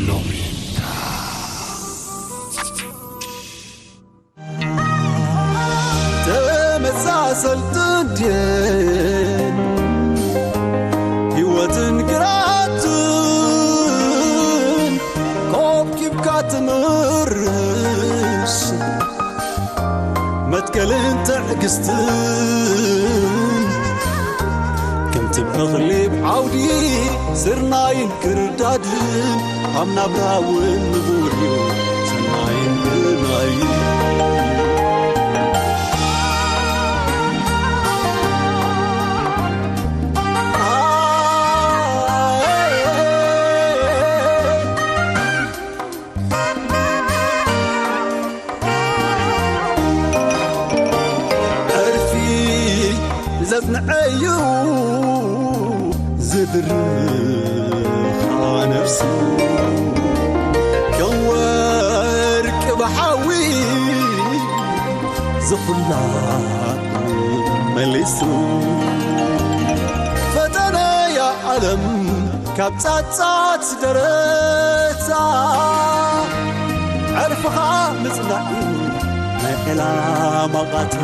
ሎሜዳ። ተመሳሰልትን ድየን ህይወትን ግራትን ኮብኪብካ ትምርሽ መትከልን ትዕግስትን ከምቲ እኽሊ ዓውዲ ስርናይን ክርዳድን ኣብ ናብራ እውን ንቡር እዩ ሰናይን ብናይ ዕርፊ ዘጽንዐዩ ዝድርኻ ነፍሱ ከም ወርቂ ብሓዊ ዝኹላ መሊሱ ፈተነያ ዓለም ካብ ጻጻት ደረታ ዕርፍኻ ምጽናዕ ናይ ዕላማ ቓታ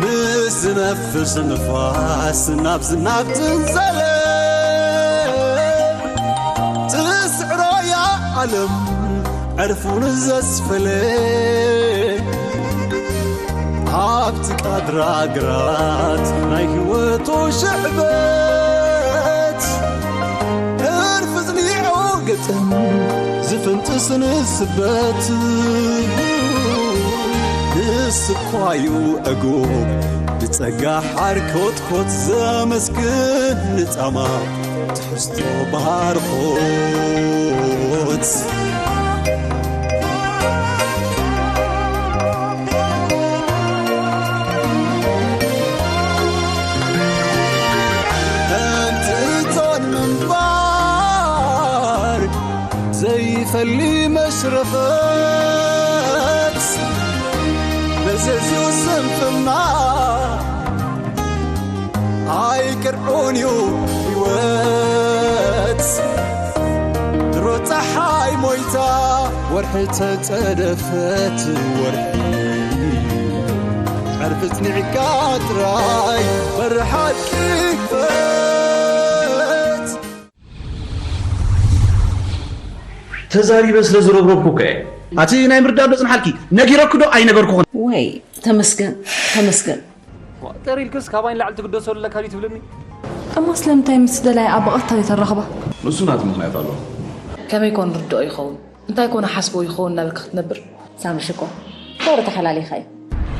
ምስ ዝነፍስ ንፋስ ናብ ዝናብ ትንዘለ ትስዕሮያ ዓለም ዕርፉ ንዘስፈለ ኣብቲ ቃድራ ግራት ናይ ህይወቱ ሽዕበት ዕርፊ ጽኒዑ ግጥም ዝፍንጥስ ንስበት ንስኳዩ ዕጉብ ብጸጋ ሓር ኮትኮት ዘመስግን ንጻማ ትሕዝቶ ባርኾት ከምቲ እቶን ምንባር ዘይፈሊ መሽረፈት መዘዝኡ ስንፍና ኣይቅርዑን እዩ ህይወት ድሮ ፀሓይ ሞይታ ወርሒ ተፀደፈት ወርሒ ዕርፊ ፅኒዕካ ጥራይ በሪ ሓቂ ክፈት ተዛሪበ ስለ ዝረብረብኩ እኮ እየ። ኣቲ ናይ ምርዳእ ዶ ጽንሓልኪ? ነጊረኩ ዶ ኣይነገርኩኽን? ወይ ተመስገን ተመስገን። ጠር ኢልክስ ካባይ ንላዕሊ ትግደሶ ኣለካ ድዩ ትብልኒ? እሞ ስለምንታይ ምስ ደላይ ኣብ ብቐጥታ ዘይተራኽባ? ንሱ ናቱ ምኽንያት ኣለዎ። ከመይ ኮን ርድኦ ይኸውን? እንታይ ኮን ሓስቦ ይኸውን እናበልካ ክትነብር? ሳሚ ሽኮር ሶሪ ተሓላሊኻ እዩ።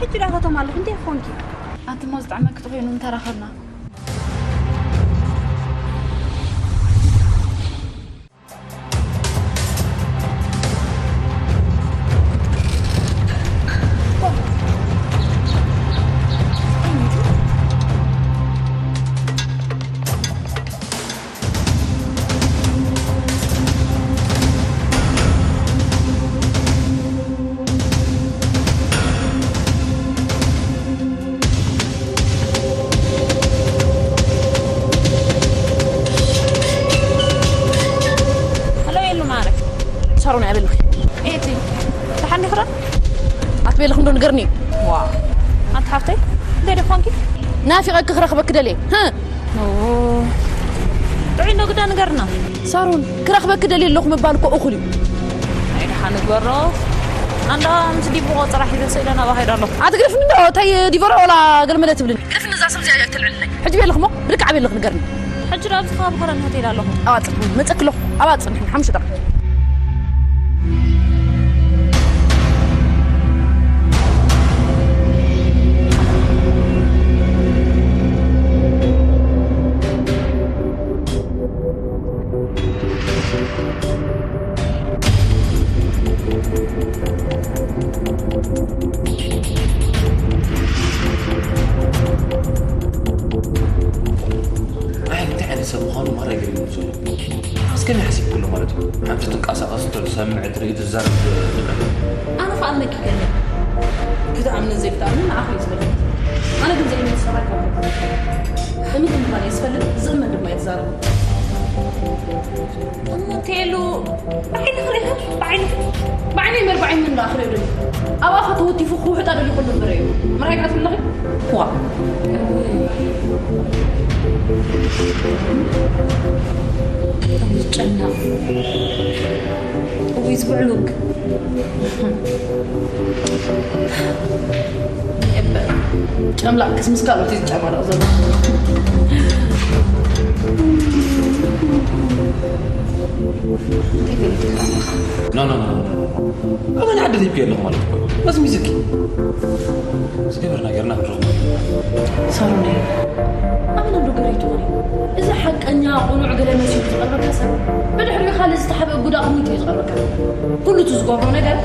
ሕጂ ዳ ከተማልኽ እንታይ ኮንኪ? ኣንትሞ ዝጥዕመኪ ተኾይኑ ምተራኸብና። ኣሎ የሉ ማረ ሳሮን ኣበልኺ ኤቲ ተሓኒ ክራ ኣትቤልኽ እንዶ ንገርኒ ዋ ኣንቲ ሓፍተይ እንታይ ደኾንኪ ናፊቐኪ ክረኽበኪ ደልየ ጥዑይ እንዶ ግዳ ንገርና ሳሮን ክረኽበኪ ደልየ ኣለኹ ምባል እኮ እኹል እዩ ኣይ ደሓ ንግበሮ ኣንዳ ምስ ዲቦ ቆፅራ ሒዘ ስእለ ናባ ኸይደ ኣለኹ ኣትግደፍኒ እንዶ እንታይ ዲቦሮ ወላ ገለመለ ትብልን ግደፍኒ እዛ ስም እዚኣ ኣይተልዕልለይ ሕጂ ቤለኽሞ ብልክዓ ቤለኽ ንገርኒ ሕጂ ዶ ኣብዚ ከባቢ ኮረን ሆቴል ኣለኹ ኣባፅንሕኒ መፀክሎ ኣባፅንሕኒ ሓሙሽተ ደቂ እንታይ ዓይነት ሰብ ምዃኑ ማራ ይገርም ዘሎ ሓስ ከመይ ሓሲብ ክሎ ማለት እዩ ሓንቲ ትንቀሳቐስ ትሰምዕ ትርኢ ትዛረብ ንብረት ኣነ ከዓ ኣለኪ ገለ ክትኣምንን ዘይክትኣምንን ንዓኺ እዩ ዝፈልጥ ኣነ ግን ዘይእመን ሰብኣይ ካብ ልቡ ኣይኮነን። እምነት ምዃን እየ ዝፈልጥ፣ ዝእመን ድማ እየ ዝዛረብ። እሞ ቴሉ፣ ብዓይንኺ ርኢኺ? ብዓይንኺ? ብዓይነይ መርብዓይ ምን ደኣ ክሪኦ ደሊኹ? ኣብኣ ኸ ተወቲፉ ክውሕጣ ደሊኹ እምበር እዩ። ምርኣይ ከኣ ትብለኺ? ዋእ። እውይ ዝጨነቕ። እውይ ዝብዕሉግ። ጨምላቕ ክስምስ ካልኦት እዩ ዝጨማለቕ ዘሎ። No, no, no, no, no. ኣመና ዕድል ሂብኪ ኣለኹ ማለት እኮ እዩ። በዚ ሚዝኪ ዝገበርና ገርና ክንረኽቦ። ሳሮነይ፣ ኣመና ዶ ገሪቱ ኾነ? እዚ ሓቀኛ ቁኑዕ ገለ መሲሉ ዝቐርበካ ሰብ ብድሕሪኡ ካልእ ዝተሓበ ጉዳቕ ሚት እዩ ዝቐርበካ። ኩሉ እቲ ዝገብሮ ነገር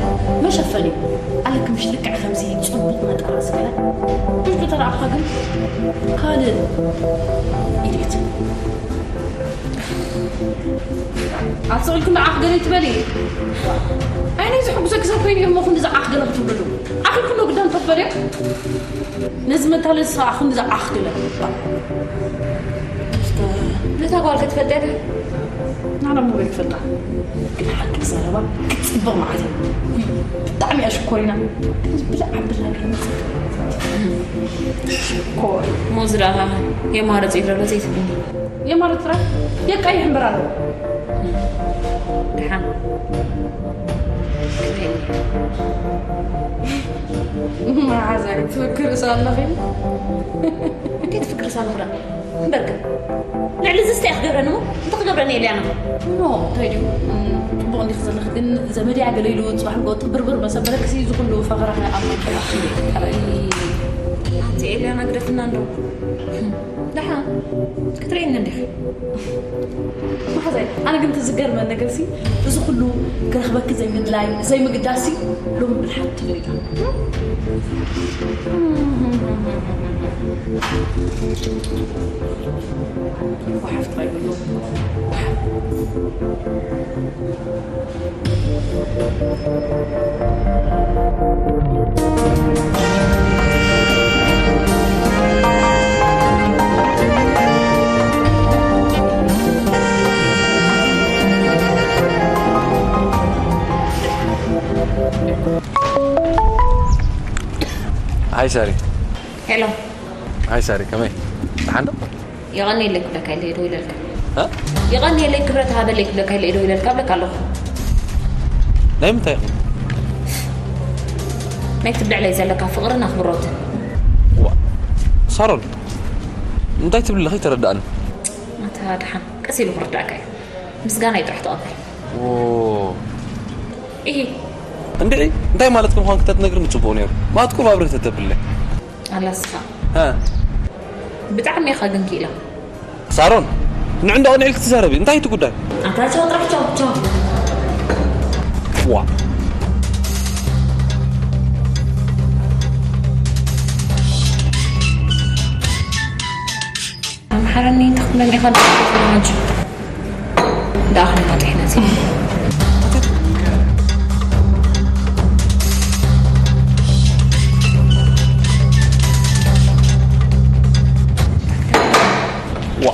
መሸፈኒ እዩ። ኣለኪ ምሽ ልክዕ ከምዚ ጽቡቕ መጠራስ ገለ ብሽቱ ተረኣኻ ግን ካልእ ኢዴት ኣስቕ ኢልኩም ንዓኽ ገለ ትበሊ። ዓይነይ ዘሐጉሰኪ ሰብ ኮይኑ እሞ ክንዲ ዝዓኽ ገለ ክትብልሉ ዓኺልኩም ዶ ግዳም ተበልዮ? ነዚ መታለል ስኻ ክንዲ ዝዓኽ ገለ ክትባል። ነታ ጓል ክትፈልጥያ ዶ? ናዕላ ሞባይል ክፈልጣ። ግን ሓቂ ዘረባ ክትጽብቕ መዓት እያ። ውይ፣ ብጣዕሚ እያ ሽኮሪና። ብላዕ ብላዕ ገለ መጽእ። ሽኮር። ሞዝ ደኣ የማርጽ ይብለሎ ዘይትብልኒ። የማርጽ ጥራይ የቃይሕ እምበር ኣለዎ። ደሓን። መሓዛይ ትፍክርስ ኣለኺ? እንዴት ትፍክርስ ኣለኹ ደኣ? እምበር ግን ልዕሊ እዚ እንታይ ክገብረኒ እሞ እንታይ ክገብረኒ ኤልያና? ኖ እንታይ ድዩ? እም፣ ጽቡቕ እንዲኺ ዘለኺ ግን ዘመድያ ገለ ኢሉ ጽባሕ ንግሆ ጥብርብር መሰበረክሲ እዚ ኩሉ ፈኸራ ኣብ ኣንቲ ኤልያና ግደፍና እንዶ። ደሓን ክትርእየኒ እንዲኺ። መሓዛይ ኣነ ግን እቲ ዝገርመን ነገርሲ እዚ ኩሉ ክረኽበኪ ዘይምድላይ ዘይምግዳስሲ ሎሚ ብልሓት ትብል ኢኻ። ወሓፍ ጥራይ በሎ። ሃይ ሳሪ። ሄሎ። ሃይ ሳሪ፣ ከመይ? ደሓን ዶ? የቐንየለይ ክብለካ ኢለ ዶ ኢለልካ። እ? የቐንየለይ ክብረት ሃበለይ ክብለካ ኢለ ዶ ኢለልካ ብለካ ኣለኹ። ናይ ምንታይ ኢኹም? ናይ ትብልዕለይ ዘለካ ፍቕርን ኣኽብሮትን። ዋ፣ ሳሮን፣ እንታይ ትብሊ ኣለኺ? ተረዳእኒ። ኣታ ደሓን ቀስ ኢሉ ክርዳእካ እዩ። ምስጋናይ ጥራሕ ተቐበል። ዎ። ኢሂ። እንድዒ፣ እንታይ ማለትኪ ምዃንኪ ተትነግርኒ ጽቡቕ ነይሩ። ማትኩ ብኣብርህ ተተብለይ። ኣላ እስኻ። እ። ብጣዕሚ ኢኻ ግን ክኢላ። ሳሮን፣ ንዑ እንዳ ቅንዒ ክትዛረቢ፣ እንታይ እቲ ጉዳይ? ኣታ ቻው ጥራሕ ቻው፣ ቻው። ዋ። ኣምሓረኒ ተኽብለኒ ኢኻ ደኣ። ደኣ ክንመጥሕ ነዚ። ዋ።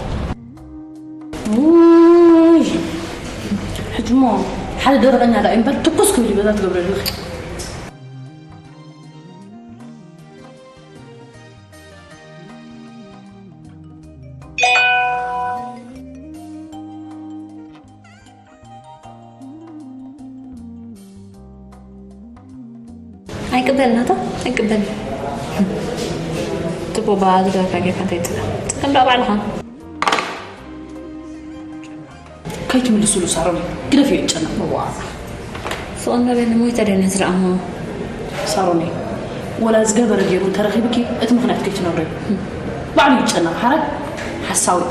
ውይ፣ ሕጂ እሞ ሓደ ደረቐኛ ደኣ እዩ እምበር ትኩስ ክብል እዩ በዛ ትገብረሉ። ኣይቅበል ናታ ኣይቅበል። ጽቡቕ በኣ ዝገበርካ ጌርካ እንታይ ይጽላእ? ጸገም ደኣ ባዕልኻ። ከይትምልስሉ ሳሮን ግደፍዮ ይጨነቕ። ዋ ስቕ እንዶ በሊ ሞይተ ደነ ዝረኣሞ። ሳሮን ወላ ዝገበረ ገይሩ እንተረኺብኪ እቲ ምኽንያት ከይትነግርዮ። ባዕሉ ይጨነቕ ሓራይ ሓሳዊ።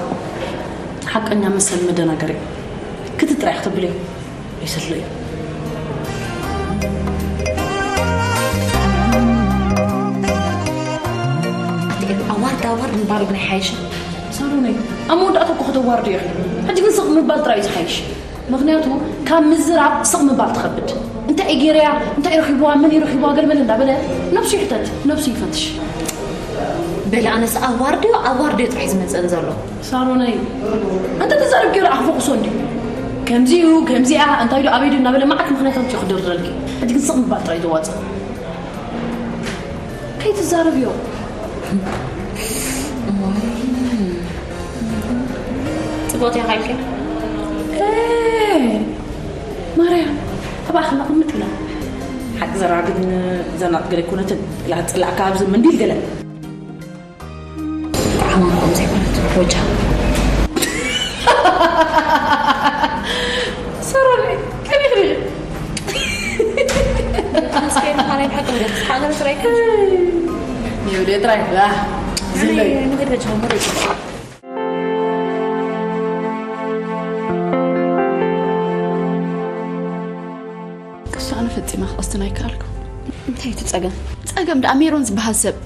ሓቀኛ መሰል መደናገሪ ክትጥራይ ክትብልዮ። ይስልይ። ኣዋርድ ኣዋርድ ምባሉ ግን ኣይሓይሽን። ሳሮነይ ኣብ መወዳእታ እኮ ከተዋርድዮ ኢኺ። ሕጂ ግን ስቕ ምባል ጥራይ እዩ ዝሓይሽ። ምኽንያቱ ካብ ምዝራብ ስቕ ምባል ትኸብድ። እንታይ እዩ ገይረያ፣ እንታይ እዩ ረኺብዋ፣ መን እዩ ረኺብዋ፣ ገለመለ እንዳበለ ነብሱ ይሕተት፣ ነብሱ ይፈትሽ። በለ ኣነስ ኣዋርድዮ ኣዋርድዮ ጥራሕ እዩ ዝመፀን ዘሎ። ሳሮነይ፣ እንተ ተዛረብ ገይሩ ኣኽፎ ክሶ እንዲ ከምዚኡ ከምዚኣ እንታይ ዶ ኣበይ ዶ እናበለ መዓት ምኽንያታት እዩ ክድርድረልኪ። ሕጂ ግን ስቕ ምባል ጥራይ ዘዋፅእ። ከይትዛረብዮ። ፅቡቅ ዲኻ ኢልካ? ማርያም፣ ተባእኽና ቅምጥ ኢላ። ሓቂ ዘረባ ግን ዘናጥ ገለ ኣይኮነትን። ኢላ ትፅላእካ ኣብዚ ምንዲል ገለ። ዓማንኩም ዘይኮነት ወጃ። ሰሮን፣ ከመይ ክርኢ? ኣስከይ፣ ምዃነይ ብሓቂ ንገር። ሓገር ስራይ ከ? ይኸውልህ፣ ጥራይ፣ ዋ፣ ዝለይ። ንኸይድ በጃ፣ ንኸይድ። ክሱ ኣነ ፈጺመ ክቐስትን ኣይከኣልኩ። እንታይ እቲ ጸገም? ጸገም ደኣ ሜሮን ዝበሃል ሰብ።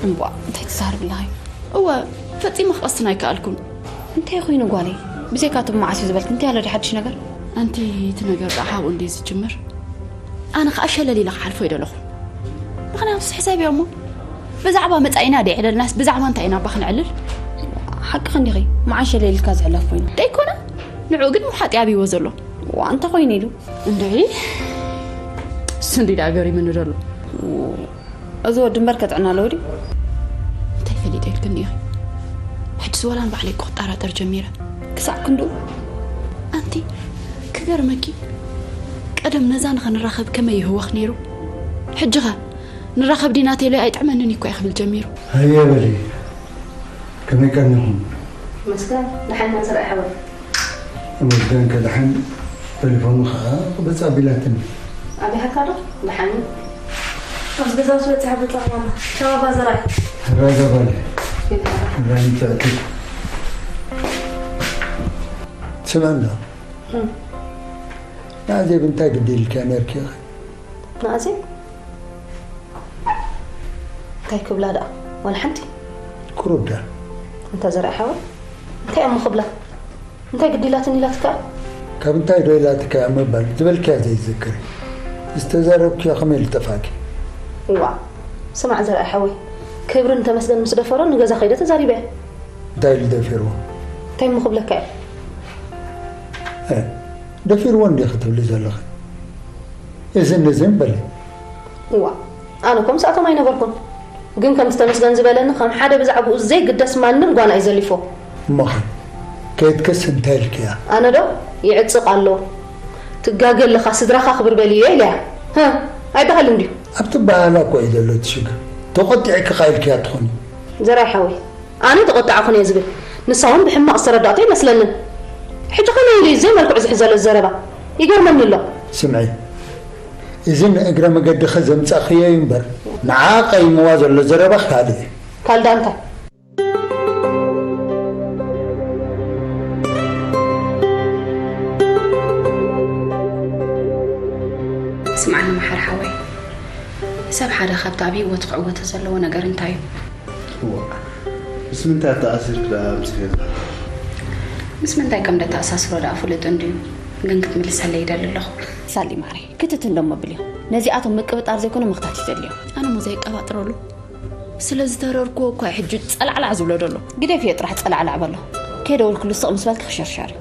እምቧ፣ እንታይ ትዛረቢ ኣለኺ? እወ፣ ፈጺመ ክቐስትን ኣይከኣልኩን። እንታይ ኮይኑ ጓለይ? ብዘይካ እቲ መዓስ እዩ ዝበልክ፣ እንታይ ኣሎ ድዩ ሓድሽ ነገር? ኣንቲ እቲ ነገር ደኣ ሓብኡ እንድዩ ዝጅምር? ኣነ ኸኣ ሸለል ኢለ ክሓልፎ እየ ደለኹ። ምኽንያቱስ ሕሰብዮ እሞ፣ ብዛዕባ መጻኢና ደይዕለልናስ ብዛዕባ እንታይ ኢና እባ ክነዕልል? ሓቅኺ እንዲኺ፣ መዓስ ሸለል ኢልካ ዝሕለፍ ኮይኑ? ደይኮነ፣ ንዕኡ ግን ምውሓጥ እዩ ኣብይዎ ዘሎ። ዋእ፣ እንታይ ኮይኑ ኢሉ? እንድዒ፣ እሱ እንድዩ ደኣ ገሪሙኒ ዘሎ። እዚ ወዲ እምበር ከጥዕና ኣለዎ ድዩ? እንታይ ፈሊጠ ኢልክኒ ኢኺ? ሕጅስ ወላ ንባዕለይ እኮ ክጠራጠር ጀሚረ። ክሳዕ ክንድኡ? ኣንቲ፣ ክገርመኪ፣ ቀደም ነዛ ንኸንራኸብ ከመይ ይህወኽ ነይሩ። ሕጂ ኸ ንራኸብ ዲና ቴለ ኣይጥዕመንን እዩ እኮ ክብል ጀሚሩ። ሃየ በሊ፣ ከመይ ቀኒኹም? መስገን፣ ደሓን ኢና ዘርኣይ ሓወይ። ተመስገን ከድሓን፣ ቴሌፎኑ ኸዓ ክበጽ ኣቢላትኒ። ኣቢሃካ ዶ? ደሓን እዩ። ኣብዚ ገዛ ምስ በጽሐ ብልጻ ማማ። ሻባባ ዘርኣይ። ረጋ በሊ። ረጋ ንፍዕቲ። ስምዕና። እም። ንኣዜብ እንታይ ግዲ ኢልክያ ነርኪ ኢኺ? ንኣዜብ? እንታይ ክብላ ደኣ? ዋላ ሓንቲ? ቁሩብ ደኣ። እንታ ዘርኣይ ሓወይ፣ እንታይ እሞ ክብላ? እንታይ ግዲ ኢላትኒ ኢላትካ? ካብ እንታይ ዶ ኢላትካ እያ ምባል ዝበልክያ ዘይትዝክሪ? ዝተዛረብክዮ ከመይ ኢሉ ጠፍኣኪ? እዋእ፣ ስማዕ ዘርኣይ ሓወይ፣ ክብሪ ንተመስገን ምስ ደፈሮ ንገዛ ከይደ ተዛሪበ እየ። እንታይ ኢሉ ደፊርዎ? እንታይ እሞ ክብለካ እየ? እ፣ ደፊርዎ እንዲኺ ትብሊ ዘለኺ? እዝን እዝን በሊ። እዋ፣ ኣነ እኮ ምስኣቶም ኣይነበርኩን። ግን ከምቲ ተመስገን ዝበለኒ፣ ከም ሓደ ብዛዕባኡ ዘይግደስ ማንም ጓና እዩ ዘሊፎ። እሞኸ፣ ከይትክስ እንታይ ኢልክያ? ኣነ ዶ? ይዕጽቕ ኣሎ። ትጋገ ኣለኻ፣ ስድራኻ ክብር በልዮ ኢለያ። ህ፣ ኣይበሃልን ድዩ? ኣብቲ በሃላ እኮ እዩ ዘሎ እቲ ሽግር። ተቖጢዕኪ ኸኣ ኢልክያ ትኾኒ። ዘርኣይ ሓወይ፣ ኣነ ተቖጣዕኹን እየ ዝብል። ንሳ እውን ብሕማቕ ዝተረዳእቶ ኣይመስለንን። ሕጂ ከመይ ኢሉ እዩ ዘይመልክዑ ዝሕዝ ዘሎ ዘረባ? ይገርመኒ ኣሎ። ስምዒ፣ እዚ ንእግረ መገድኺ ዘምጻእኽዮ እዩ እምበር፣ ንዓ ቀይምዋ ዘሎ ዘረባ ካልእ እዩ። ካልእ ደኣ እንታይ? ስምዓኒ መሓር ሓወይ፣ ሰብ ሓደ ካብቲ ኣብ ህይወቱ ክዕወቶ ዘለዎ ነገር እንታይ እዩ? እዋ፣ ምስ ምንታይ ኣተኣሲርክ ደኣ ኣምጺኽዮ ዘለኺ? ምስ ምንታይ ከም ደተኣሳስሮ ደኣ ፍሉጥ እንድዩ፣ ግን ክትምልሰለይ ይደሊ ኣለኹ። ሳሊ ማረይ፣ ክትት እንዶ መብል እዩ። ነዚኣቶም ምቅብጣር ዘይኮነ ምኽታት እዩ ዘድልዮ። ኣነ እሞ ዘይቀባጥረሉ። ስለ ዝተረርክዎ እኳ እዩ ሕጂ ጸላዕላዕ ዝብሎ ዘሎ። ግደፍዮ ጥራሕ ጸላዕላዕ በሎ። ከይደወልክሉ ስቕ ምስ በልኪ ክሸርሸር እዩ።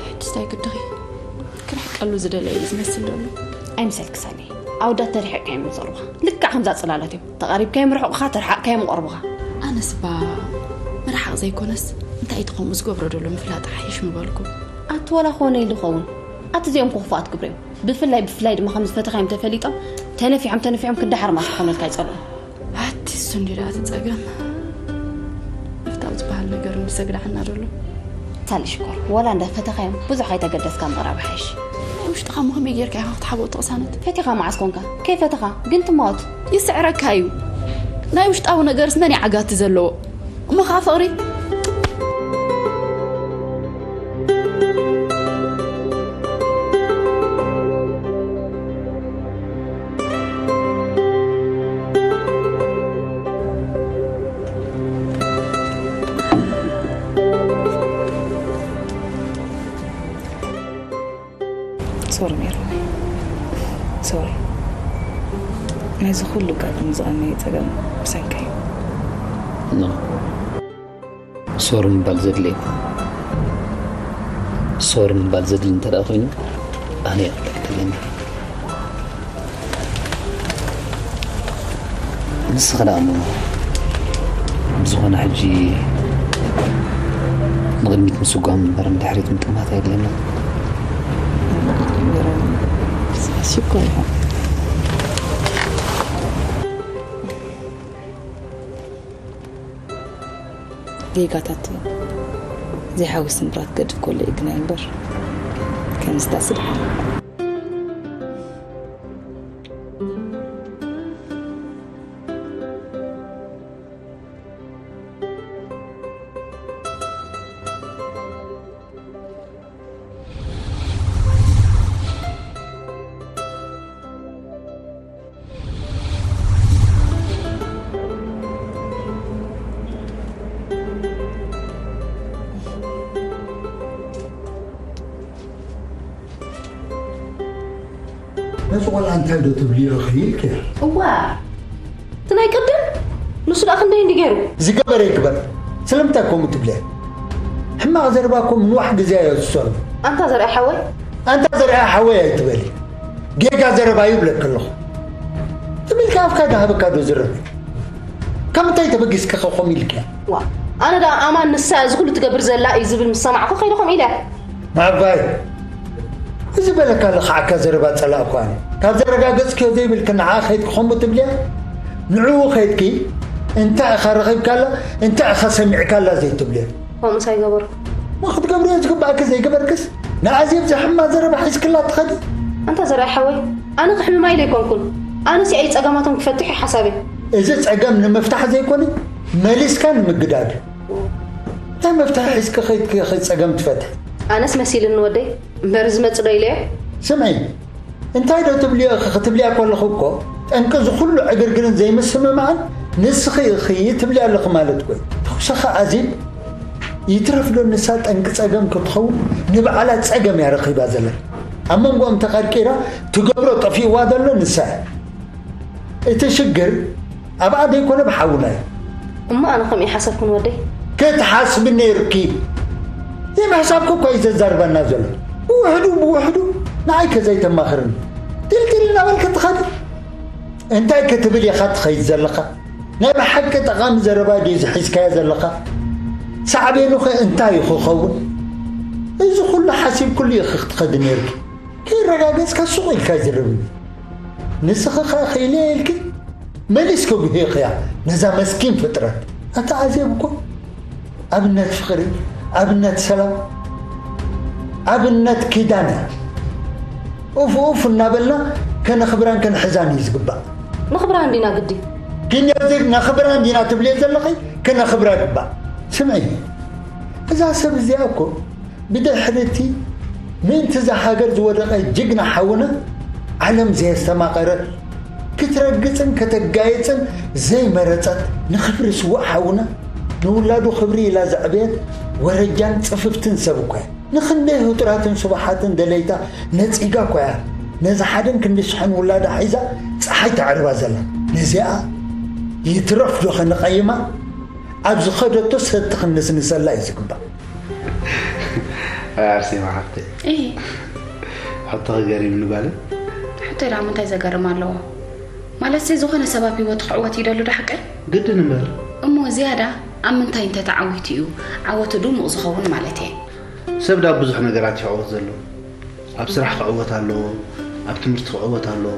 ሕጅስ እንታይ ግድኺ? ክርሕቀሉ ዝደለየ እዩ ዝመስል ዘሎ። ኣይምሰልኪ ሳኒ። ኣወዳት ተሪሒቕካ እዮም ዝቐርቡኻ። ልክዕ ከምዛ ጽላሎት እዮም። ተቓሪብካዮም ርሑቕኻ፣ ተረሓቕካዮም ይቐርቡኻ። ኣነስ እባ ምርሓቕ ዘይኮነስ፣ እንታይ እቲ ከምኡ ዝገብሮ ዘሎ ምፍላጥ ሓይሽ ምበልኩ። ኣቲ ዋላ ኮነ ኢሉ ኸውን። ኣቲ እዚኦም እኮ ክፉኣት ግብሪ እዮም። ብፍላይ፣ ብፍላይ ድማ ከም ዝፈተኻዮም ተፈሊጦም፣ ተነፊሖም፣ ተነፊሖም ክንዲ ሓርማዝ ክኾኑልካ ይጸልኡ። ኣቲ እሱ እንዲ ደኣ እቲ ጸገም። ምፍታው ዝበሃል ነገር እንዲ ሰግዳዓና ደሎ። ሳሊ ሽኮር፣ ወላ እንዳ ፈተኻዮም ብዙሕ ከይተገደስካ ምቕራብ ይሓይሽ። ናይ ውሽጥኻ እሞ ከመይ ጌርካ ኢኻ ክትሓብኦ እቲ ቅሳነት? ፈቲኻ መዓስ ኮንካ? ከይፈተኻ ግን ትማወት። ይስዕረካ እዩ። ናይ ውሽጣዊ ነገርስ መን እዩ ዓጋቲ ዘለዎ? እሞ ኸዓ ፍቕሪ? ሶሪ ሜሮን፣ ሶሪ። ነዚ ኩሉ ኣጋጣሚ ዝቐነየ ጸገም ብሰንከይ። ኖ፣ ሶሪ ምባል ዘድሊ እዩ። ሶሪ ምባል ዘድሊ እንተ ደኣ ኮይኑ፣ ኣነ እየ ክብለኪ ደልየ እምበር። ንስኺ ደኣ እሞ ብዝኾነ ሕጂ ንቕድሚት ምስጓም እምበር ንድሕሪት ምጥማት ኣየድልየና። ሽኮር ይኹን። ጌጋታት ዘይሓዊ ስምብራት ገድፍ ከሎ እዩ ግናይ እምበር፣ ከምዚ ታስብ። ነዚ ቆልዓ እንታይ ዶ ትብልዮ ኢኺ ኢልክያ? እዋ፣ እቲ ናይ ቅድም ንሱ ደኣ ክንደይ እንዲ ገይሩ? ዝገበረ ይግበር። ስለምንታይ ከምኡ ትብልያ? ሕማቕ ዘረባ እኮ ምንዋሕ ግዜ ኣዮ ዝሰኑ። ኣንታ ዘርኣይ ሓወይ። ኣንታ ዘርኣይ ሓወይ ኣይትበሊ። ጌጋ ዘረባ እዩ ይብለኪ ኣለኹ። ትም ኢልካ ኣፍካ ዳሃበካ ዶ ዝረብ? ካብ ምንታይ ተበጊስኪ ከ ከምኡ ኢልክያ? ዋ፣ ኣነ ደኣ ኣማን ንሳ እዚ ኩሉ ትገብር ዘላ እዩ ዝብል ምስ ሰማዕኩ ከይደ ከምኡ ኢለ። ማዕባይ፣ እዚ በለካ ለኽዓካ ዘረባ ጸላእኩ ኣነ። ካብ ዘረጋገጽክዮ ዘይብልኪ ንዓ ከይድኪ ከምኡ ትብልያ? ንዕኡ ከይድኪ እንታይ ኢኻ ረኺብካላ? እንታይ ኢኻ ሰሚዕካላ ዘይትብልያ? ከምኡስ ኣይገበርኩ። ማ ክትገብርዮ ዝግባእኪ ዘይገበርክስ ንኣዜብ ዘሕማ ዘረባ ሒዝክላ ትኸዲ? ኣንታ ዘርኣይ ሓወይ፣ ኣነ ክሕምማ ኢለ ኣይኮንኩን። ኣነስ ያኢ ጸገማቶም ክፈትሕ እዩ ሓሳበይ። እዚ ጸገም ንምፍታሕ ዘይኮነ መሊስካ ንምግዳድ እዩ። እንታይ መፍትሒ ሒዝኪ ከይድኪ ኢኺ ጸገም ትፈትሒ? ኣነስ መሲልኒ ወደይ፣ እምበር ዝመጽእ ዶ ኢለዮ? ስምዒ፣ እንታይ ዶ ትብልዮ ኢኺ ክትብልያ ከለኹ እኮ፣ ጠንቂ እዚ ኩሉ ዕግርግርን ዘይምስምማዕን ንስኺ ኢኺ ትብልያ ኣለኺ ማለት እኮ እዩ። ተኹሰኺ ኣዜብ፣ ይትረፍ ዶ ንሳ ጠንቂ ጸገም ክትኸውን ንባዕላ ጸገም እያ ረኺባ ዘላ። ኣብ መንጎኦም ተቐርቂራ ትገብሮ ጠፊእዋ ዘሎ ንሳ እያ። እቲ ሽግር ኣብኣ ዘይኮነ ብሓውና እዩ። እሞ ኣነ ከምኡ ይሓሰብኩን ወደይ? ክትሓስቢ ነይሩኪ። ዘይምሕሳብኪ እኮ እዩ ዘዛርበና ዘሎ። ብውሕዱ ብውሕዱ ንዓይ ከ ዘይተማኽርኒ። ጢልጢል እናበልኪ ትኸዲ። እንታይ ክትብል ኢኻ ትኸይድ ዘለኻ? ናይ ብሓቂ ጠቓሚ ዘረባ ድዩ ዝሒዝካዮ ዘለኻ? ሳዕቤኑ ኸ እንታይ እዩ ክኸውን? እዚ ኩሉ ሓሲብኩሉ ኢኺ ክትኸዲ ነይርኪ። ከይረጋገጽካ ሱቕ ኢልካ ይዝረብ እዩ። ንስኺ ኸኣ ክኢለ ኢልኪ መሊስኪ ጉሂኽያ ነዛ መስኪን ፍጥረት። ኣታ ኣዜብ እኮ ኣብነት ፍቕሪ፣ ኣብነት ሰላም፣ ኣብነት ኪዳን እያ። ኡፍ ኡፍ እናበልና ከነኽብራን ከነሕዛን እዩ ዝግባእ። ነኽብራ እንዲና ግዲ። ግን ነዚ ነኽብራ እንዲና ትብልዮ ዘለኺ፣ ከነኽብራ ይግባእ። ስምዒ፣ እዛ ሰብ እዚኣ እኮ ብድሕሪ እቲ ምእንቲ እዛ ሃገር ዝወደቐ ጅግና ሓውና ዓለም ዘየስተማቐረት፣ ክትረግጽን ከተጋይጽን ዘይመረጸት፣ ንኽብሪ ስዉእ ሓውና ንውላዱ ክብሪ ኢላ ዘዕበየት ወረጃን ጽፍፍትን ሰብ እኮ እያ። ንኽንደይ ህጡራትን ስቡሓትን ደለይታ ነጺጋ እኮ እያ ነዚ ሓደን ክንዲ ሽሕን ውላዳ ሒዛ ጸሓይ ተዕርባ ዘላ። ነዚኣ ይትረፍ ዶ ኸንቐይማ? ኣብ ዝኸደቶ ሰቲ ክንስንሰላ እዩ ዝግባእ። ኣይ ኣርሴማ ሓፍተይ። እይ። ሕቶኺ ገሪምኒ ጓለይ። ሕቶይ ደኣ ምንታይ ዘገርም ኣለዎ? ማለትሲ ዝኾነ ሰብ ኣብ ህይወቱ ክዕወት ይደሉ ዶ ሓቀይ? ግድን እምበር። እሞ ዝያዳ ኣብ ምንታይ እንተተዓዊቱ እዩ ዓወቱ ድሙቕ ዝኸውን ማለት እየ? ሰብ ደኣ ኣብ ብዙሕ ነገራት እዩ ክዕወት ዘለዎ። ኣብ ስራሕ ክዕወት ኣለዎ፣ ኣብ ትምህርቲ ክዕወት ኣለዎ፣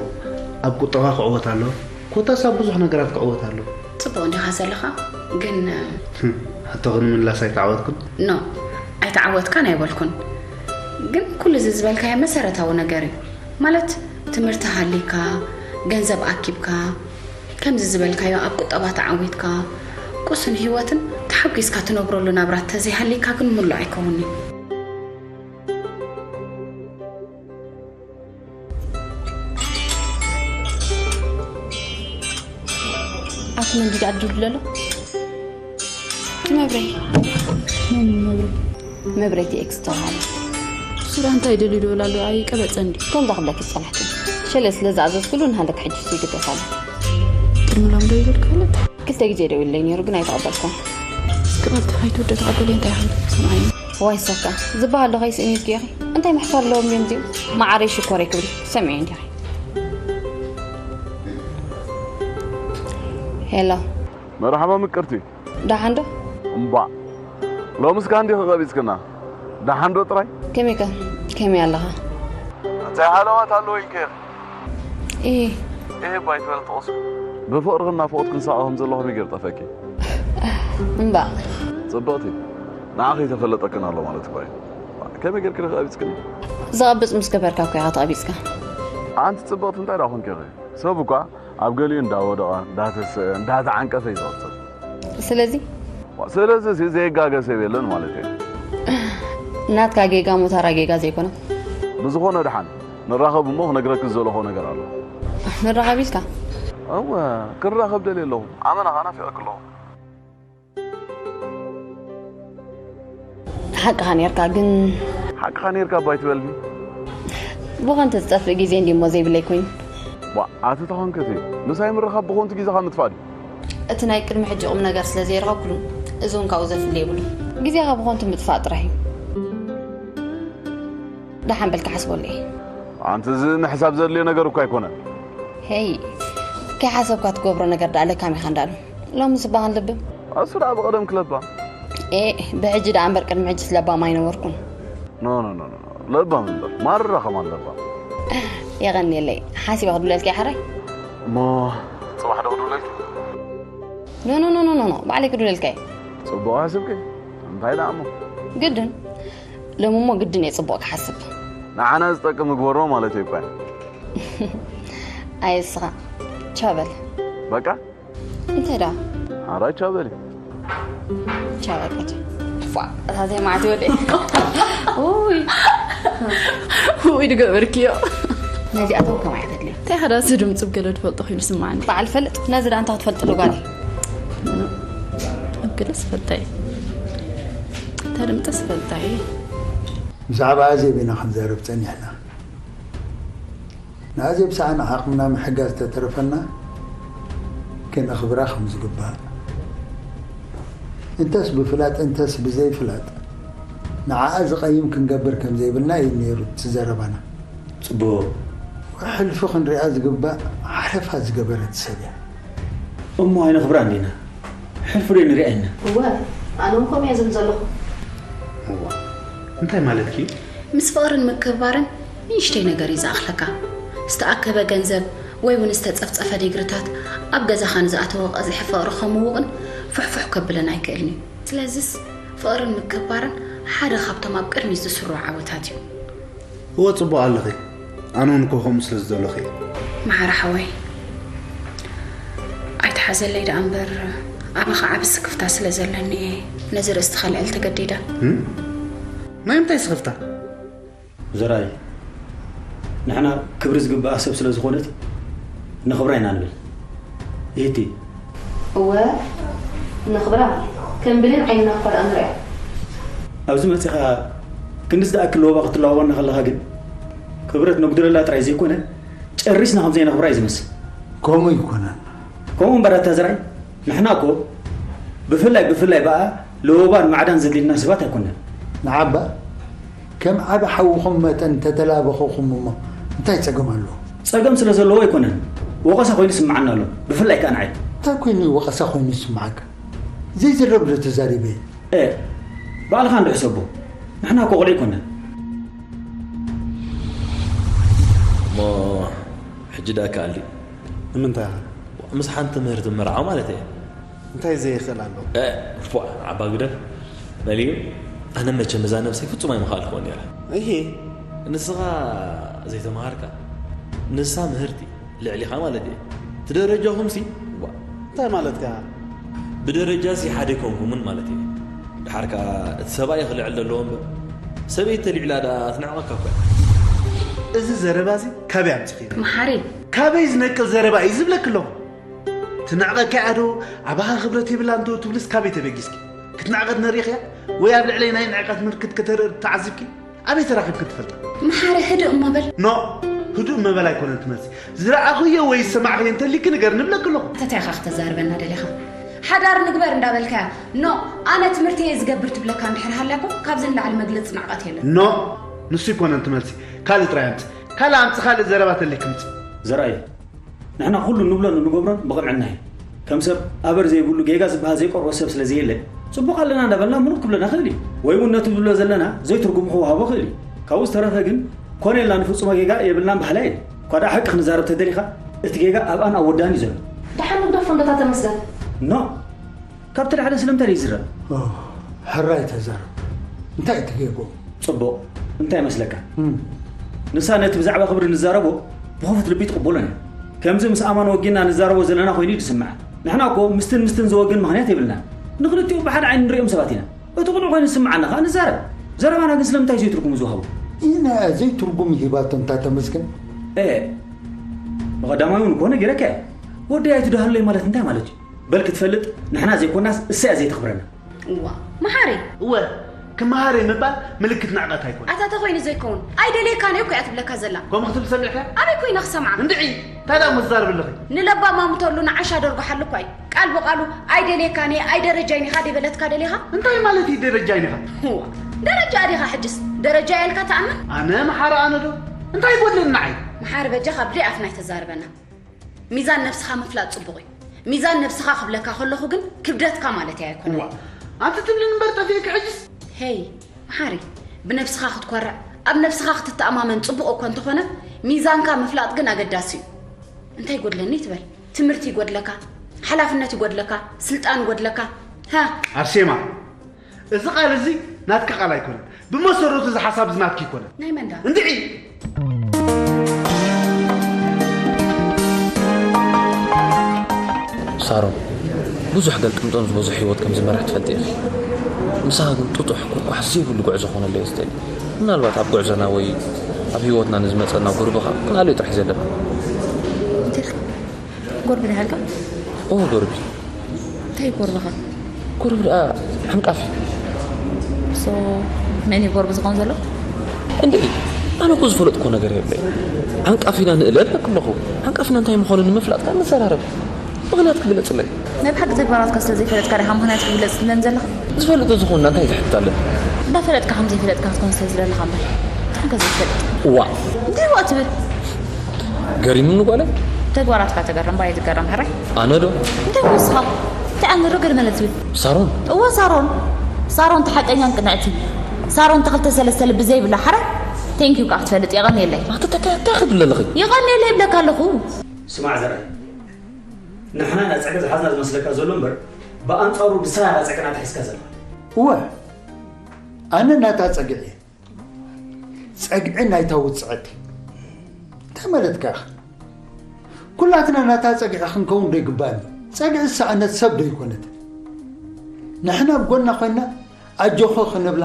ኣብ ቁጠባ ክዕወት ኣለዎ፣ ኮታስ ኣብ ብዙሕ ነገራት ክዕወት ኣለዎ። ጽቡቕ እንዲኻ ዘለኻ፣ ግን ሕቶኺ ንምምላስ ኣይተዓወትኩን? ኖ፣ ኣይተዓወትካን ኣይበልኩን። ግን ኩሉ እዚ ዝበልካዮ መሰረታዊ ነገር እዩ። ማለት ትምህርቲ ሃሊካ፣ ገንዘብ ኣኪብካ፣ ከምዚ ዝበልካዮ ኣብ ቁጠባ ተዓዊትካ፣ ቁሱን ህይወትን ተሓጒስካ ትነብረሉ ናብራ ተዘይሃሊካ ግን ምሉእ ኣይከውንን። ኣቲ መንዲድ ኣድርዱ ለሎ። መብረይ። መብረይ። መብረይቲ ኤክስ ተባሃለ። ሱራ እንታይ ደልዩ ደውል ኣሎ? ኣይቀበጸን ድዩ? ከምዛ ክብለኪ ዝጸናሕኩ። ሸለ ስለ ዝኣዘዝኩሉ ንሃለክ ሕጂ ይግደስ ኣሎ። ምሎም ዶ ይብል ክፈልጥ? ክልተ ግዜ ደው ኢለይ ነይሩ፣ ግን ኣይተቐበልኩን። ክቐልጥፍ ኣይትወደ ተቐበልዮ እንታይ ይኸውን? ሰምዓዮ። ዋይ ሰካ ዝበሃል ዶ ከይስእን ኢልኪ ኢኺ? እንታይ ምሕፋር ኣለዎም እዮም እዚኦም? መዓረይ ሽኮረይ ክብል ሰሚዐ እንዲኺ። ሄሎ። መርሓባ ምቅርቲ። ደሓን ዶ? እምባእ፣ ሎምስ ከኣ እንዲኺ ቀቢጽክና። ደሓን ዶ ጥራይ? ከመይከ? ከመይ ኣለኻ? እንታይ ሃለዋት ኣለዎ ኢልከ? እህ። እህ እባ ኣይትበል ጥቕሱ። ብፍቕርኽን ናፍቖትክን ሳቐ ከም ዘለኹ መገር ጠፈኪ። እምባእ። ጽብቕቲ፣ ንዓኺ ተፈለጠክን ኣሎ ማለት እኳ እዩ። ከመይ ጌርክን ከ ኣቢጽክኒ? ዝቐብጽ ምስ ገበርካ እኮ ኢኻ ተቐቢጽካ። ኣንቲ ጽብቕቲ እንታይ ደኣ ኮንኪ ኢኺ? ሰብ እኳ ኣብ ገሊኡ እንዳወደቐ፣ እንዳተስአ፣ እንዳተዓንቀፈ እዩ ዝቕጽል። ስለዚ? ስለዚ እዚ ዘይጋገ ሰብ የለን ማለት እዩ። ናትካ ጌጋ ሞታራ ጌጋ ዘይኮነ። ብዝኾነ ደሓን ንራኸብ እሞ ክነግረኪ ዝደለኹ ነገር ኣሎ። ንራኸብ ኢልካ? እወ፣ ክንራኸብ ደልየ ኣለኹ። ኣመና ኸኣ ናፊቐኪ ኣለኹ። ሓቅኻ ኔርካ ግን። ሓቅኻ ኔርካ እባ ኣይትበልኒ። ብኸንቱ ዝጠፍእ ግዜ እንዲሞ ዘይብለይ ኮይኑ። ዋ፣ ኣቲ ተኾንክቲ ምሳይ ምርኻብ ብኾንቱ ግዜኻ ምጥፋእ ድዩ? እቲ ናይ ቅድሚ ሕጂ ቁም ነገር ስለ ዘይረኸብኩሉ፣ እዚ እውን ካብኡ ዘፍሊ የብሉ። ግዜኻ ብኾንቱ ምጥፋእ ጥራሕ እዩ። ደሓን በልካ ሓስበሉ እየ። ኣንቲ እዚ ምሕሳብ ዘድልዮ ነገር እኳ ኣይኮነን። ሄይ፣ ከይሓሰብካ ትገብሮ ነገር ደኣ ለካም ኢኻ እንዳሉ። ሎሚ ስባኻን ልብም? እሱ ደኣ ብቐደም ክለባ። ኤ፣ ብሕጂ ደኣ እምበር ቅድሚ ሕጂ ስለባም ኣይነበርኩን። ኖ፣ ኖ፣ ኖ፣ ኖ፣ ኖ። ለባም እምበር፣ ማራ ኸማን ለባም። የቐንየለይ። ሓሲበ ክድውለልካ እየ ሓራይ? እሞ ጽባሕ ዶ ክድውለልኪ? ኖ፣ ኖ፣ ኖ፣ ኖ፣ ኖ፣ ኖ። ባዕለይ ክድውለልካ እየ። ጽቡቕ ሓስብኪ። እንታይ ደኣ እሞ? ግድን። ሎሚ እሞ ግድን እየ ጽቡቕ ክሓስብ። ንዓና ዝጠቅም ምግበሮ ማለት እዩ እኳ። ኣየስኻ። ቻው በል። በቃ? እንታይ ደኣ? ሓራይ ቻው በሊ። ቻው በቃ። ፋ፣ እታ ዘይማዕት ወደ። ውይ። ውይ፣ ድገበርክዮ። ነዚኣቶም ከማይ ተድልዮ። እንታይ ሓዳስ ድምፁ ገለ ትፈልጦ ኮይኑ ስማዓኒ። በዓል ፈልጥ፣ ነዚ ደኣ እንታይ ክትፈልጥሉ ጓል? ኣብ ገለስ ፈልጣይ። እታ ድምፅስ ፈልጣይ። ብዛዕባ ኣዜብ ኢና ክንዛረብ ጸኒሕና። ንኣዜብ ሰኣን ዓቕምና ምሕጋዝ ተተረፈና፣ ከነኽብራ ከም ዝግባእ። እንተስ ብፍላጥ እንተስ ብዘይፍላጥ፣ ንዓኣ ዝቐይም ክንገብር ከም ዘይብልና እዩ ነይሩ እቲ ዘረባና። ጽቡቕ። ሕልፊ ክንሪኣ ዝግባእ ሓለፋ ዝገበረት ሰብ እያ። እሞ ኣይነኽብራን ዲና? ሕልፊ ዶ ንሪኣ ኢና? እወ፣ ኣነ እውን ከምኡ እየ ዝብል ዘለኹ። እዋ፣ እንታይ ማለትኪ? ምስ ፍቕርን ምክብባርን ንእሽተይ ነገር እዩ ዝኣኽለካ። ዝተኣከበ ገንዘብ ወይ እውን ዝተጸፍጸፈ ዲግሪታት ኣብ ገዛኻ ንዝኣተወ ቀዝሒ ፍቕሪ ከምውቕን ፍሕፉሕ ከብለን ኣይክእልን እዩ። ስለዚስ ፍቕርን ምክብባርን ሓደ ካብቶም ኣብ ቅድሚት ዝስርዑ ዓወታት እዩ። እወ፣ ጽቡቕ ኣለኺ። ኣነ እውን እኮ ከምኡ ስለ ዝደለኹ እየ። መሓሪ ሓወይ፣ ኣይትሓዘለይ ደኣ እምበር፣ ኣባኻ ዓቢ ስክፍታ ስለ ዘለኒ እየ ነዚ ርእስኻ ልዕል ተገዲደ። እም? ናይ ምንታይ ስኽፍታ? ዘርኣይ፣ ንሕና ክብሪ ዝግብኣ ሰብ ስለ ዝኾነት ነኽብራ ኢና ንብል። ይህቲ። እወ፣ ነኽብራ። ከም ብሌን ዓይንና እኳ ደኣ ንሪኣ። ኣብዚ መጺኻ ክንድዚ ዝኣክል ለበዋ ክትለዋወና ከለኻ ግን፣ ክብረት ነጉድለላ ጥራይ ዘይኮነ፣ ጨሪስና ከም ዘይነኽብራ እዩ ዝመስል። ከምኡ ኣይኮነን። ከምኡ እምበር ኣታ ዘርኣይ፣ ንሕና እኮ ብፍላይ፣ ብፍላይ ብኣ ለበዋን ማዕዳን ዘድልየና ሰባት ኣይኮነን። ንዓባ ከም ዓቢ ሓውኹም መጠን ተተላበኹኹም እሞ እንታይ ጸገም ኣለዎ? ጸገም ስለ ዘለዎ ኣይኮነን፣ ወቐሳ ኮይኑ ይስምዓና ኣሎ፣ ብፍላይ ከኣ ንዓይ። እንታይ ኮይኑ እዩ ወቐሳ ኮይኑ ይስምዓካ? ዘይዝረብ ዶ ተዛሪበ? ኤ፣ ባዕልኻ እንዶ ሕሰቦ። ንሕና እኮ ቆልዑ ኣይኮነን። እሞ ሕጂ ደኣ ከኣሊ ንምንታይ ኢኻ? ምስ ሓንቲ ምህርቲ ምርዓው ማለት እየ። እንታይ ዘይኽእል ኣሎ? እ፣ ፎእ፣ ዓባ ግደፍ። በልዩ፣ ኣነ መቸም እዛ ነብሰይ ፍጹም ኣይምኽኣልክዎን ነይረ። እሂ። ንስኻ ዘይተምሃርካ፣ ንሳ ምህርቲ፣ ልዕሊኻ ማለት እየ። እቲ ደረጃኹምሲ፣ ዋ። እንታይ ማለትካ? ብደረጃሲ ሓደ ኣይኮንኩምን ማለት እየ። ደሓር ከኣ እቲ ሰብኣይ ክልዕል ዘለዎ እምበር፣ ሰበይቲ ተልዒላ ደኣ ትንዕቐካ እኮ እያ። እዚ ዘረባዚ ካበይ ኣምጺኽዮ? መሓሪ። ካበይ ዝነቅል ዘረባ እዩ ዝብለኪ ኣለኹ? ትንዕቐካ እያ ዶ፣ ኣባኻ ክብረት የብላን ዶ ትብልስ ካበይ ተበጊስኪ? ክትንዕቐ ነሪእኽያ? ወይ ኣብ ልዕለይ ናይ ንዕቀት ምልክት ከተርኢ ተዓዚብኪ? ኣበይ ተራኺብኪ ትፈልጢ? መሓሪ ህድእ እሞ በል። ኖእ! ህዱእ ምባል ኣይኮነን ትመልሲ። ዝረኣኽዮ ወይ ዝሰማዕኽዮ እንተሊኪ ንገር ንብለኪ ኣለኹ። እንታይ ኢኻ ክተዛርበና ደሊኻ? ሓዳር ንግበር እንዳበልካያ፣ ኖ፣ ኣነ ትምህርቲ እየ ዝገብር ትብለካ እንድሕር ሃልያ እኮ ካብዚ ንላዕሊ መግለጺ ንዕቀት የለን። ኖ፣ ንሱ ኣይኮነን ትመልሲ። ካልእ ጥራይ ኣምጺ። ካልእ ኣምጺ፣ ካልእ ዘረባ ተሊኪ ምጺ። ዘርኣይ፣ ንሕና ኩሉ ንብሎን እንገብሮን ብቕንዕና እዩ። ከም ሰብ ኣበር ዘይብሉ ጌጋ ዝበሃል ዘይቀርቦ ሰብ ስለ ዘየለ፣ ጽቡቕ ኣለና እንዳበልና ምኑቕ ክብለና ክእል እዩ። ወይ እውን ነቲ ዝብሎ ዘለና ዘይትርጉም ክወሃቦ ክእል እዩ። ካብኡ ዝተረፈ ግን ኮነ ኢልና ንፍጹሞ ጌጋ የብልናን በሃላይ እየ። እኳ ደኣ ሓቂ ክንዛረብ ተደሊኻ፣ እቲ ጌጋ ኣብኣን ኣብ ወዳን እዩ ዘሎ። ደሓን ንግደፎ እንዶ እታ ተመስገን። ኖ፣ ካብቲ ላዕሊ ስለምንታይ ደይዝረብ? ኦ፣ ሕራይ ተዛረብ። እንታይ እቲ ጌግኦም? ጽቡቕ። እንታይ ይመስለካ? እም። ንሳ ነቲ ብዛዕባ ክብሪ ንዛረቦ ብኽፉት ልቢ ትቕበሎን እያ። ከምዚ ምስ ኣማን ወጊና ንዛረቦ ዘለና ኮይኑ እዩ ዝስምዓ። ንሕና እኮ ምስትን ምስትን ዘወግን ምኽንያት የብልናን። ንኽልቲኡ ብሓደ ዓይኒ ንርእዮም ሰባት ኢና። እቲ ቅኑዕ ኮይኑ ዝስምዓና ኸኣ ንዛረብ። ዘረባና ግን ስለምንታይ ዘይትርጉም ዝወሃቦ? ኢና ዘይትርጉም ሂባቶ እንታ ተመስገን? ኤ፣ ብቐዳማይ እውን እኮ ነጊረካ እየ። ወደይ ኣይትድሃለይ ማለት እንታይ ማለት እዩ? በል ክትፈልጥ፣ ንሕና ዘይኮናስ እሳ እያ ዘይተኽብረና። እዋ፣ መሓሪ። እወ፣ ክመሃር እየ ምባል ምልክት ንዕቐት ኣይኮነን። ኣታ ተኾይኑ ዘይከውን፣ ኣይደልየካን እየ እኮ እያ ትብለካ ዘላ። ከምኡ ክትብል ሰሚዕካ? ኣበይ ኮይነ ክሰምዓ? እንድዒ፣ እንታይ ደኣ እሞ ትዛረቢ ኣለኺ? ንለባም ኣምተሉ ንዓሻ ደርጉሓሉ እኳ እዩ። ቃል ብቃሉ፣ ኣይደልየካን እየ፣ ኣይደረጃይን ኢኻ ደይበለትካ ደሊኻ? እንታይ ማለት እዩ ደረጃይን ኢኻ? እዋ፣ ደረጃ ዲኻ ሕጅስ? ደረጃ እየ ኢልካ ትኣምን? ኣነ መሓሪ ኣነ ዶ? እንታይ ይጎድለኒ ንዓይ? መሓሪ በጃኻ ብደይ ኣፍና ኣይተዛርበና። ሚዛን ነብስኻ ምፍላጥ ጽቡቕ እዩ። ሚዛን ነብስኻ ክብለካ ከለኹ ግን ክብደትካ ማለተይ ኣይኮነን። እዋ፣ ኣንቲ ትብልን እምበር ጠፊእኪ ሕጅስ? ሄይ፣ መሓሪ፣ ብነብስኻ ክትኮርዕ፣ ኣብ ነብስኻ ክትተኣማመን ጽቡቕ እኮ እንተኾነ፣ ሚዛንካ ምፍላጥ ግን ኣገዳሲ እዩ። እንታይ ይጎድለኒ ትበል? ትምህርቲ ይጎድለካ፣ ሓላፍነት ይጎድለካ፣ ስልጣን ይጎድለካ። ሃ? ኣርሴማ፣ እዚ ቃል እዚ ናትኪ ቃል ኣይኮነን። ብመሰረቱ እዚ ሓሳብ እዚ ናትኪ ኣይኮነን። ናይ መን ደኣ? እንድዒ! ሳሮን፣ ብዙሕ ገልጥምጥም ዝበዝሖ ህይወት ከም ዝመርሕ ትፈልጢ ኢኺ። ምሳኻ ግን ጥጡሕ፣ ቁርቋሕ ዘይብሉ ጉዕዞ ክኾነለይ እየ ዝደሊ። ምናልባት ኣብ ጉዕዞና ወይ ኣብ ህይወትና ንዝመጸና ጉርብኻ ክንኣልዮ ጥራሕ እዩ ዘለና። እንታይ ኢልካ? ጎርቢ ዶ ኢልካ? ኦ፣ ጎርቢ። እንታይ እዩ ጎርብኻ? ጎርቢ ደኣ ሓንቃፍ እዩ። ሶ፣ መን እዩ ጎርቢ ዝኾን ዘሎ? እንዴ፣ ኣነ እኮ ዝፈለጥኩ ነገር የብለይ። ሓንቃፍ ኢና ንእለ ኣለኩ ኣለኹ። ሓንቃፍ ኢና እንታይ ምዃኑ ንምፍላጥ ከኣ ንዘራረብ። ምኽንያት ክግለጽለይ። ናይ ብሓቂ ተግባራትካ ስለ ዘይፈለጥካ ዲኻ ምኽንያት ክግለጽ ትብለኒ ዘለኻ? ዝፈልጥ ተዝኾንና እንታይ ትሕትት ኣለና? እንዳፈለጥካ ከም ዘይፈለጥካ ክትኮን ስለ ዝደለኻ እምበር። እንታይ ከ ዘይትፈልጥ? እዋ። እንታይ እዋ ትብል? ገሪሙኒ ጓለይ። ተግባራትካ ተገረም፣ ባይ ትገረም፣ ሕራይ። ኣነ ዶ? እንታይ ንስኻ? እንታይ ኣነ ዶ ገለ መለ ትብል? ሳሮን። እወ፣ ሳሮን። ሳሮን፣ እቲ ሓቀኛን ቅንዕቲ። ሳሮን፣ እቲ ክልተ ሰለስተ ልቢ ዘይብላ፣ ሕራይ። ቴንኪዩ ከኣ ክትፈልጥ፣ የቐንየለይ። ኣቲ፣ እንታይ፣ እንታይ ክትብል ኣለኺ? የቐንየለይ ይብለካ ኣለኹ። ስማዕ ዘርኣይ፣ ንሕና ኢና ጸገ ዝሓዝና ዝመስለካ ዘሎ እምበር፣ ብኣንጻሩ ንስኻ ኢኻ ጸገና ተሒዝካ ዘለኻ። እወ፣ ኣነ ናታ ጸግዒ እየ። ጸግዒ ናይታ ውጽዐት እዩ። እንታይ ማለትካ ኢኻ? ኩላትና ናታ ጸግዒ ክንከውን ዶ ይግባእኒ? ጸግዒ ዝሰኣነት ሰብ ዶ ኣይኮነትን? ንሕና ኣብ ጎና ኮይንና ኣጆኺ ክንብላ፣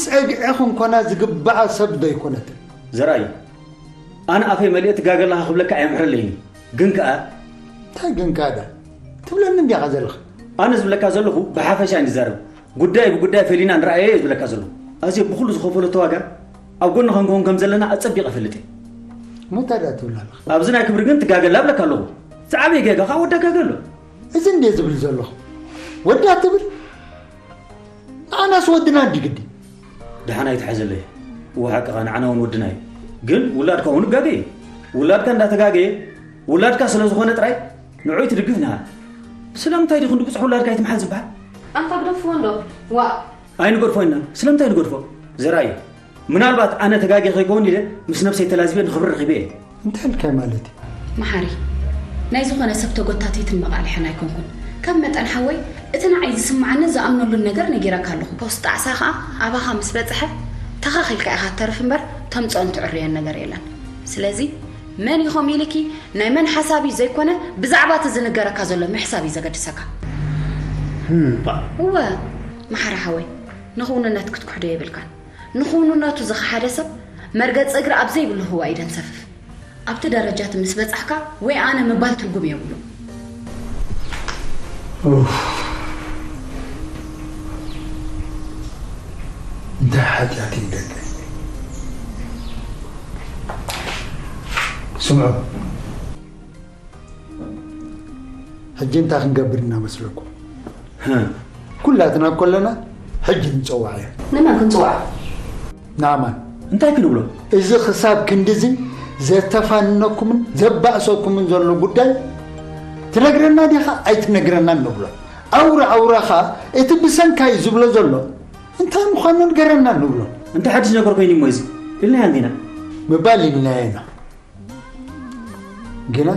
ጸግዒ ክንኮና ዝግብኣ ሰብ ዶ ኣይኮነትን? ዘርኣይ፣ ኣነ ኣፈይ መሊኤ ትጋገ ኣለኻ ክብለካ ኣየምሕረለይን እዩ። ግን ከኣ እንታይ ግን ከኣ ደኣ ትብለኒ እንዲኻ ዘለኻ? ኣነ ዝብለካ ዘለኹ ብሓፈሻ እዩ ዝዛረብ። ጉዳይ ብጉዳይ ፈሊና ንረኣዮ እየ ዝብለካ ዘለኹ። ኣዜ ብኹሉ ዝኸፈለቶ ዋጋ ኣብ ጎንኻ ክንከውን ከም ዘለና ኣጸቢቐ እፈልጥ እየ። እሞ እንታይ ደኣ ትብል ኣለኻ? ኣብዚ ናይ ክብሪ ግን ትጋገ ኣላ እብለካ ኣለኹ። ዝዓበየ ጌጋ ከኣ ወዳ ጋገ ኣሎ። እዚ እንድየ ዝብል ዘለኹ። ወዳ ትብል? ንዓናስ ወድና እንዲ ግዲ። ደሓን ኣይትሓዘለይ። እወ ሓቅኻ ንዓና እውን ወድና እዩ። ግን ውላድካ እውን ይጋገ እዩ። ውላድካ እንዳተጋገየ ውላድካ ስለ ዝኾነ ጥራይ ንዑይ ትድግፍ ንሃ። ስለምንታይ ድዩ ክንዲ ብጽሑ ውላድካ ኣይትምሓል ዝበሃል? ኣንታ ግደፍዎ እንዶ። ዋእ። ኣይንገድፎ ኢና። ስለምንታይ ንገድፎ? ዘርኣይ፣ ምናልባት ኣነ ተጋግየ ከይከውን ኢለ ምስ ነብሰይ ተላዚበ ንኽብሪ ረኺበ እየ። እንታይ ኢልካይ ማለት እዩ? መሓሪ፣ ናይ ዝኾነ ሰብ ተጎታቲትን መቓልሕን ኣይኮንኩን። ከም መጠን ሓወይ፣ እቲ ንዓይ ዝስምዓንን ዝኣምነሉን ነገር ነጊረካ ኣለኹ። ፖስት ጣዕሳ ኸኣ ኣባኻ ምስ በጽሐ፣ ተኻኺልካ ኢኻ እተርፍ እምበር፣ ተምጽኦን ትዕርዮን ነገር የለን። ስለዚ፣ መን ኢኹም ኢልኪ፣ ናይ መን ሓሳብ እዩ ዘይኮነ፣ ብዛዕባ እቲ ዝንገረካ ዘሎ ምሕሳብ እዩ ዘገድሰካ። እወ፣ መሓሪ ሓወይ፣ ንኽውንነት ክትክሕዶ የብልካን። ንኽውንነቱ ዝኸሓደ ሰብ መርገጺ እግሪ ኣብ ዘይብሉ ህዋ እዩ ደንሰፍፍ። ኣብቲ ደረጃ እቲ ምስ በጻሕካ ወይ ኣነ ምባል ትርጉም የብሉን። ኡፍ። እንታይ ሓጢኣት እዩ ደቂ? ስምዑ፣ ሕጂ እንታይ ክንገብር ኢና መስለኩም? ኩላትና ኮለና ሕጂ ንጸዋዕ እያ። ንመን ክንጽዋዕ? ንኣማን። እንታይ ክንብሎ? እዚ ክሳብ ክንድዚ ዘተፋንነኩምን ዘባእሰኩምን ዘሎ ጉዳይ ትነግረና ዲኻ ኣይትነግረናን ንብሎ። ኣውራ ኣውራኻ እቲ ብሰንካ እዩ ዝብሎ ዘሎ እንታይ ምዃኑ ንገረና ንብሎ። እንታይ ሓድሽ ነገር ኮይኑ እሞ እዚ ኢልናዮ እንዲና? ምባል ኢልናዮ ኢና። ግና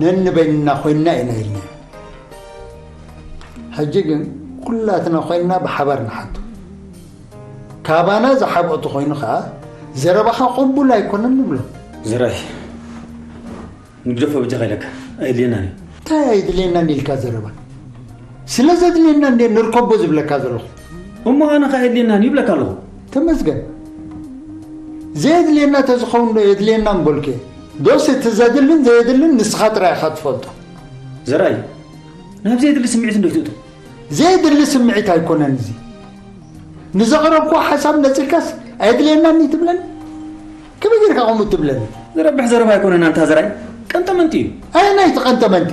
ነንበይንና ኮይንና ኢና ኢልና። ሕጂ ግን ኩላትና ኮይንና ብሓባር ንሓቱ። ካባና ዝሓብኦ ተኾይኑ ኸዓ ዘረባኻ ቅቡል ኣይኮነን ንብሎ። ዘራይ፣ ንግደፎ በጃኻ ኢለካ። ኣየድልየናን እዩ። እንታይ ኣይድልየናን ኢልካ ዘረባ? ስለ ዘድልየና እንደ ንርከቦ ዝብለካ ዘለኹ። እሞ ኣነ ኸዓ የድልየናን እዩ ይብለካ ኣለኹ። ተመስገን። ዘየድልየና ተዝኸውን ዶ የድልየና ምበልኩ እየ። ዶስ እቲ ዘድልን ዘየድልን ንስኻ ጥራይ ኢኻ ትፈልጦ። ዘራይ፣ ናብ ዘየድሊ ስምዒት እንዶ ይትእቱ። ዘየድሊ ስምዒት ኣይኮነን እዚ። ንዘቕረብኩ ሓሳብ ነጺልካስ ኣየድልየናን እዩ ትብለኒ? ከመይ ጌርካ ከምኡ ትብለኒ? ዝረብሕ ዘረባ ኣይኮነን ኣንታ ዘራይ። ቀንጠመንጢ እዩ። ኣየናይ እቲ ቀንጠመንጢ?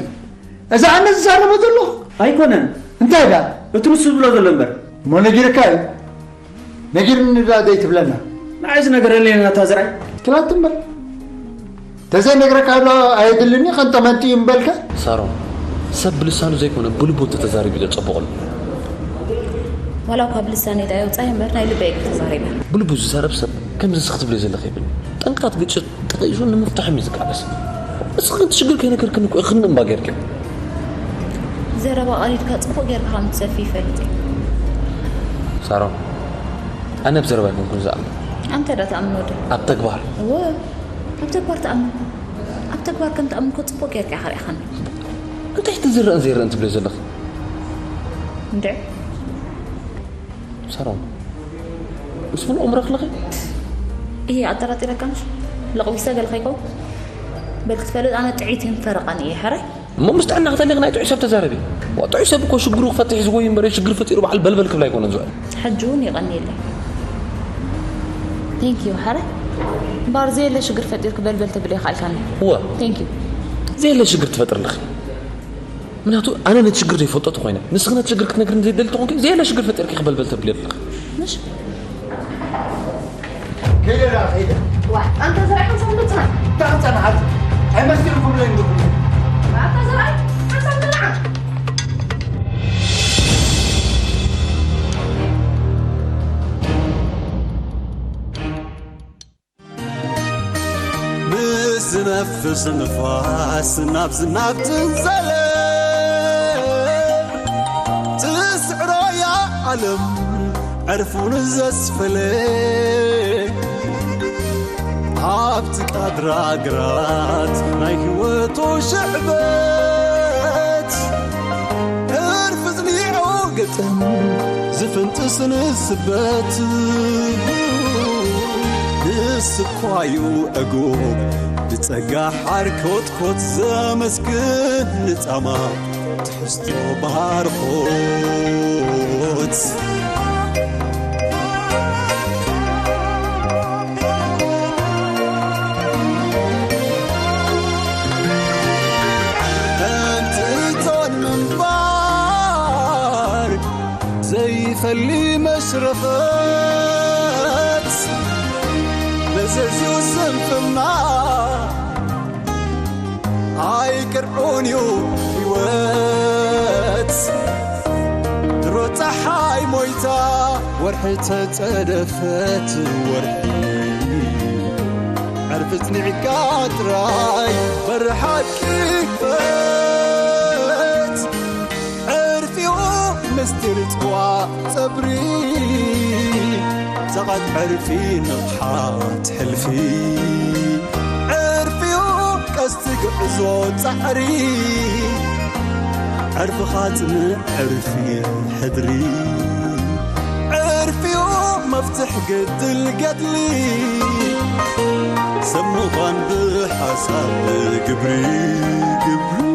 እዚ ኣነ ዝዛረቦ ዘለኹ? ኣይኮነን። እንታይ ደኣ? እቲ ንሱ ዝብሎ ዘሎ እምበር። እሞ ነጊርካ እዩ። ነጊርኒ ደኣ ዘይትብለና? ንዓይ ዝነገረለይ ኣንታ ዘራይ። ትላት እምበር። ተዘይነግረካ ዶ ኣየድልን እዩ ቀንጠመንጢ እዩ ምበልካ? ሳሮን፣ ሰብ ብልሳኑ ዘይኮነ ብልቡ እንተተዛሪቡ እዩ ዘጸብቐሉ። ዋላ እኳ ብልሳነይ ደኣ የውጻእ እምበር ናይ ልበይ ግን ተዛሪበ። ብልቡ ዝዛረብ ሰብ ከምዚ እስኺ ትብልዮ ዘለኺ ይብል። ጠንቅታት ግጭት ተቐይሱ ንምፍታሖም እዩ ዝቃለስ። እስኺ እቲ ሽግር ከይነገርክኒ እኮ እኽኒ እምባ ጌርክዮ። ዘረባ ቀዲድካ ጽቡቕ ጌርካ ከም ትሰፊ ይፈልጥ እየ። ሳሮን፣ ኣነ ኣብ ዘረባ ኣይኮንኩን ዝኣምን። ኣንተ ዶ ትኣምን ወዲ? ኣብ ተግባር። እወ፣ ኣብ ተግባር ትኣምን። ኣብ ተግባር ከም ትኣምን እኮ ጽቡቕ ጌርካ ኢኻ ርኢኻኒ። እንታይ እቲ ዝረእን ዘይረእን ትብልዮ ዘለኺ? እንድዒ። ሳሮን፣ ምስ ምሉእ እምሮ ክለኺ? እየ ኣጠራጢረካ ምሽ? ለቕቢሰ ገለ ከይከውን? በል ክትፈልጥ ኣነ ጥዕይትን ፈረቓን እየ፣ ሕራይ? እሞ ምስ ጥዕና ክተልኺ ናይ ጥዑይ ሰብ ተዛረቢ። ዋ፣ ጥዑይ ሰብ እኮ ሽግሩ ክፈትሕ እዩ ዝጎይ እምበር ሽግር ፈጢሩ በዓል በልበል ክብል ኣይኮነን ዝውዕል። ሕጂ እውን የቐንየለይ። Thank you፣ ሕራይ? እምበኣር ዘየለ ሽግር ፈጢርኪ በልበል ተብሊ ይኸኣልካኒ። እወ። Thank you። ዘየለ ሽግር ትፈጥሪ ኣለኺ። ምክንያቱ ኣነ ነቲ ሽግር ዘይፈልጦ ተኾይነ፣ ንስኺ ነቲ ሽግር ክትነግርኒ ዘይደሊ ተኾንኪ፣ ዘየለ ሽግር ፈጢርኪ ክበልበል ተብሊ ኣለኺ። ምሽ? ከይደ ደኣ፣ ከይደ። ዋ፣ ኣንታ ዘርኣይ ሓንሳብ ንጽናሕ። እንታይ ክጸንሓት? ኣይመስልኩምን እንዲኹም። ኣንታ ዘርኣይ ሓንሳብ ንጽናሕ። ምስ ዝነፍስ ንፋስ ናብ ዝናብ ትንዘለ፣ ትስዕሮ እያ ዓለም ዕርፉ ንዘስፈለ። ኣብ ጥቃ ድራግራት ናይ ህይወቱ ሽዕበት፣ ዕርፊ ዝኒዖ ግጥም ዝፍንጥስ ንስበት። ንስኳዩ ዕጉብ ብጸጋ ሓር ኮትኮት ዘመስግን ንጻማ ትሕዝቶ ባርኾት። እንጥቶን ምንባር ዘይፈሊ መሽረፈት፣ መዘዝኡ ስንፍና ኣይቅርዑን እዩ ህይወት። ድሮ ጸሓይ ሞይታ ወርሒ ተጸደፈት፣ ወርሒ ዕርፊ ጽኒዕካ ጥራይ በሪ ሓቂ ክፈት። ዕርፊኡ ምስጢር ጽዋ ጸብሪ፣ ጸቓት ዕርፊ ንቕሓት ሕልፊ። ዕርፊኡ ቀስቲ ጉዕዞ ጻዕሪ፣ ዕርፍኻ ጽንዕ ዕርፊ ሕድሪ። ዕርፊኡ መፍትሕ ግድል ገድሊ፣ ሰብ ምዃን ብሓሳብ ግብሪ፣ ግብሪ።